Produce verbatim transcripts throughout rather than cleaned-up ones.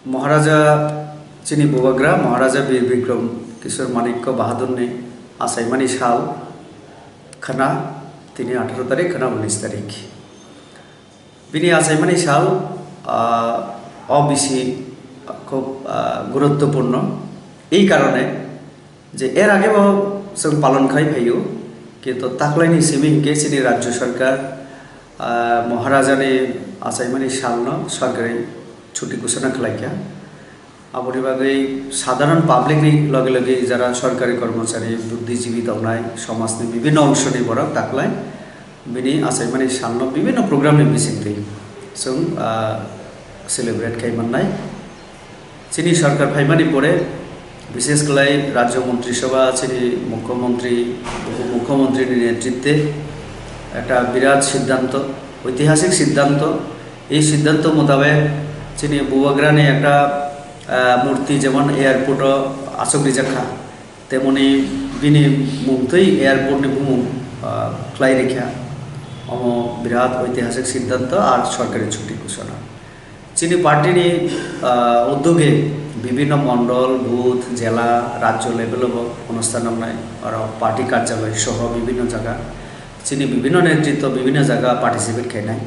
Maharaja chini bubagra Maharaja Bir Bikram Kishore Manikya Bahadurni achaimani sal khna tini atharo tarik khna unis tarik. Bini achaimani sal, ah, O B C khub, ah, guruttopurno. Ei karone je er age bo chwng palon khai phaio, kintu taklaini simi hinkhe chini Rajya Sarkar, ah, Maharajani achaimani salno sorkari chuti ghosona khlaikha. Aboni bagwi sadharon public ni loge loge jara sorkari kormochari, buddhijibi tongnai, somajni bibhinno ongshoni borok taklai bini achaimani salno bibhinno program ni bisingtwi chwng, ah, celebrate khai mannai. Chini sorkar phaimani pore, bishesh khlai Rajya Montri Sabha, chini Mukhyamantri, Upo Mukhyamantri ni netritwe ekta birat siddhanto, oitihasik siddhanto. Ei siddhanto mutabek chini bubagrani ekta, ah, murti jemon airport o achuk rijak kha, temoni bini mungtwi airport ni bumung, ah, khlai rikha. Omo birat oitihasik siddhanto ar sorkari chuti ghosona. Chini party ni, ah, uddoge bibhinno mondol, booth, jela, rajyo level o bo onusthan wngnai, aro party karjaloi soho bibhinno jaga, chini bibhinno netritwo bibhinno jaga participate khainai.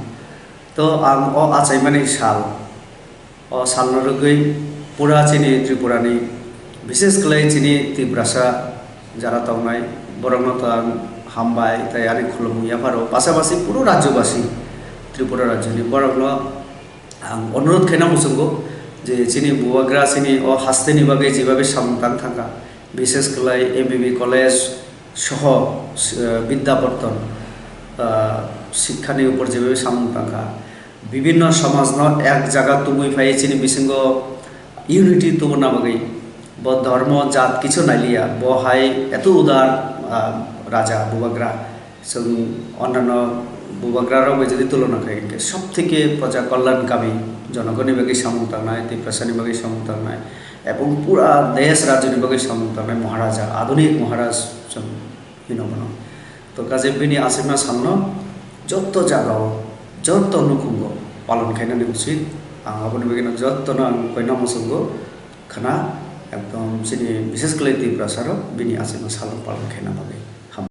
To ang o achaimani sal, o salno rwgwi pura chini Tripura ni, bishesh khlai chini Tiprasa jara tongnai, borokno to ang hambai tei ani khulumung yapharo, pasapasi puro rajyobasi, Tripura rajyoni borokno ang onurodh khaina muchungo je chini bubagra chini o hasteni bagwi jebabe samung tang thangkha, bishesh khlai M B B college soho, eh, Vidya Partan, ah, sikhani upor jebabe samung tangkha, bibhinno somajno ek jaga tubui phai chini bisingo unity tubuna bagwi bo dhormo jat kichu nailiya, bo hai eto udar, ah, raja bubagra. Chwng onnano bubagrarok bai jodi tulona khai hinkhe, sob theke Praja Kalyan Kami, jonogoni bagwi samung tangnai, Tiprasani bagwi samung tangnai, ebong pura desh rajyoni bagwi samung tangnai Maharaja, adunik Maharaj chwng hino bono. To kaje bini achaima salno jotto jagao, jotto nukhungo palon khainani usit. Ang aboni bagwino jottono ang koina muchungo khna, ekdom chini bishesh khlai Tiprasarok bini achaima salno palon khaina bagwi.